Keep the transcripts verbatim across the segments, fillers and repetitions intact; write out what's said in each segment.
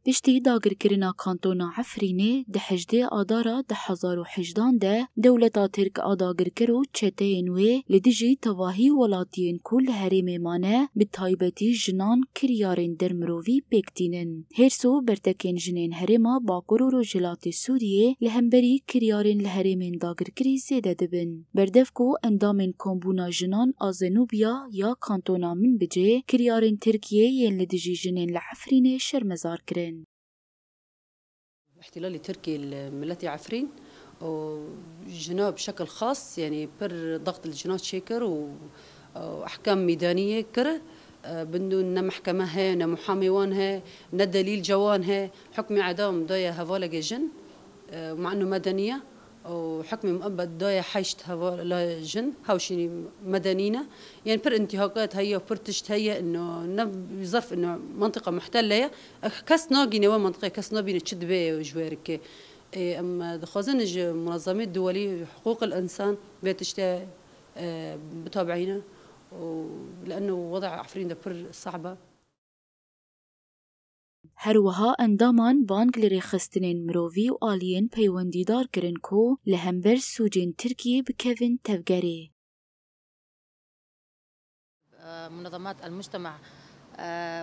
Piştî dagirkirina kantona Efrînê di hejdê Adara du hezar û hejdan de dewleta Tirk a dagirker û çeteyên wê li dijî tevahî welatiyên ku li herêmê mane, bi taybetî jinan, kiryarên dermirovî pêk tînin. Hêrs û bertekên jinên herêma Bakur û Rojhilatê Sûriyê li hemberî kiryarên li herêmên dagirkirî zêde dibin. Berdev ku endamên Kombûna Jinan a Zenûbiya ya kantona Minbicê kiryarên Tirkiyê yên li dijî jinên li Efrînê şermezar kirin. احتلال تركي لملة عفرين، وجنا بشكل خاص، يعني، بر ضغط الجنا تشيكر و، وأحكام ميدانية كره، آه، بدون نا محكمة هي، نا محامي وان هي، نا دليل جوان هي، حكم إعدام دايا هفالة جن، آه، مع إنه مدنية، وحكم مؤبد دايا حيشت هفالة جن، هاوشيني مدنينا. يعني، بر انتهاكات هي وبر تشت هي إنه نب-، ظرف إنه منطقة محتلة هي، kes nagîne we mintîqê, kes nabîne çi dibe ji wê rikê. Ê, em dixwazin ji munezemê dewelî hiqûq el însan vê tiştê, e, bitabîne û li eno weda Efrîn de pir sehb e. Her wiha endaman bang li rêxistinên mirovî û aliyên peywendîdar kirin ku li hember sûcên Tirkiyê bikevin tevgerê. منظمات المجتمع،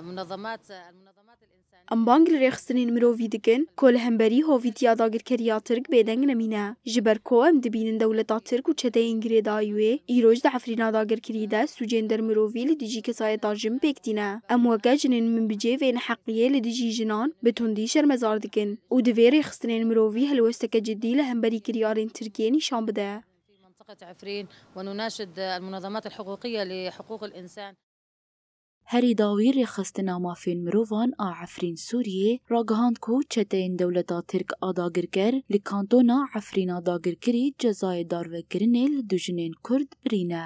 منظمات المنظمات الإنسانية. Em bang li rêxistinên mirovî dikin ku li hemberî hovîtiya dagirkeriya Tirk bêdeng nemîne. Ji ber ku em dibînin dewleta Tirk û çeteyên girêdayî wê îroj di Efrîna dagirkirî de sûcên dermirovî li dijî kesayeta jin pêk tîne. Em weke jinên Minbicê vê neheqiyê li dijî jinan bi tundî şermezar dikin û divê rêxistinên mirovî helwesteke cidî li hemberî kiryarên Tirkiyê nîşan bide. في منطقة عفرين، ونناشد المنظمات الحقوقية لحقوق الإنسان. Herî dawî Rêxistina Mafên Mirovan a Efrîn Sûriyê ragihand ku çeteyên dewleta Tirk a dagirker li kantona Efrîna dagirkirî cezayê darvekirinê li du jinên Kurd birîne.